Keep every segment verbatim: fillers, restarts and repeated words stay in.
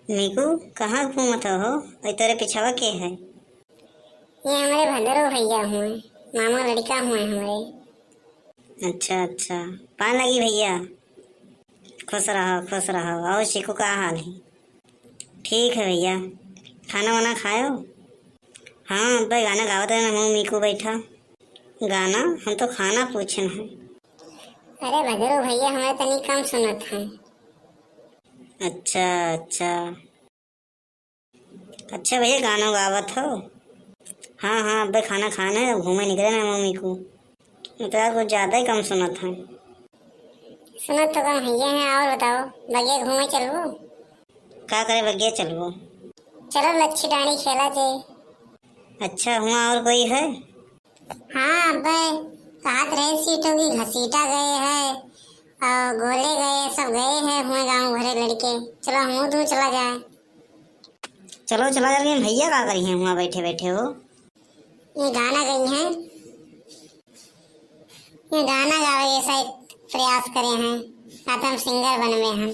मीकू, कहाँ घूमत हो? अइ तोरे पिछवा के है? ये हमरे भदरो भइया हुए, मामा लड़िका हुए हमरे। अच्छा, अच्छा। पान लगी भइया। खुश रहो, खुश रहो। और चीकू का हाल है? ठीक है भइया। खाना वाना खायो? हाँ, अब्बे गाना गावत रहे, मैं मीकू बैठा। गाना? हम तो खाना पूछन है। अरे भदरू भइया, हमें तनी कम सुनत है। अच्छा, अच्छा। अच्छा भइया, गाना गावत हो? हाँ, हाँ, अब्बे खाना खाना है, घूमे निकले ना मम्मी को। मतलब कुछ ज्यादा ही कम सुनत है। सुनत तो कम हइये है, और बताओ, बगिया घूमे चलबो? का करे बगिया चलबो? चलो लच्छी डांडी खेला जे। अच्छा, हुआ और कोई है? हाँ, अब्बे कहत रहे सीटों की घसीटा गए है और गोले गए, सब गए है हुए गाँव भरे लड़के। चलो हमहू तू चला जाए। चलो चला जाए, लेकिन भइया का करी हैं हुआ बैठे बैठे हो? ये गाना गई हैं, ये गाना गावे ऐसा एक प्रयास करे हैं, ना तो हम सिंगर बनवे हैं।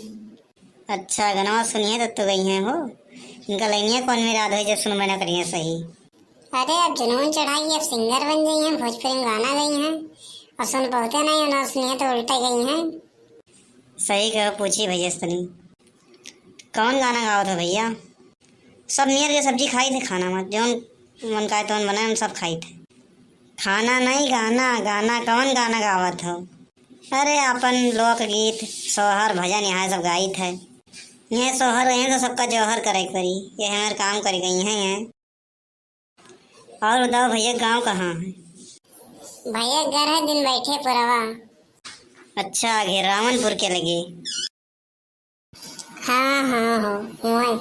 अच्छा, गनवा सुनिए तो, तो गई हैं हो। इनका लाइनिया कौन मेरा आधा जब सुनबे ना करिए सही। अरे, अब जुनून चढ़ाई, अब सिंगर बन गई हैं, भोजपुरी में गाना गई हैं, और सुन बहुते नहीं, ना सुनिए तो उल्टे गई हैं। सही कहो, पूछी भइया से तनी। कौन गाना गावत हो भइया? सब नियर के सब्जी खाई थे खाना में, जौन मन का तौन बनाए, हम सब खाई थे। खाना नहीं, गाना, गाना, कौन गाना गावत हो? अरे, अपन लोकगीत, सोहर, भजन यहाँ सब गाई थे। ये सोहर गए हैं तो सबका जौहर करे के पड़ी, ये हमारे काम करे गई हैं ये। और बताओ भइया, गाँव कहाँ है? भइया, घर है दिन बैठे पुरवा। अच्छा, घेरावनपुर के लगे। हाँ, हाँ, हो, हुआं।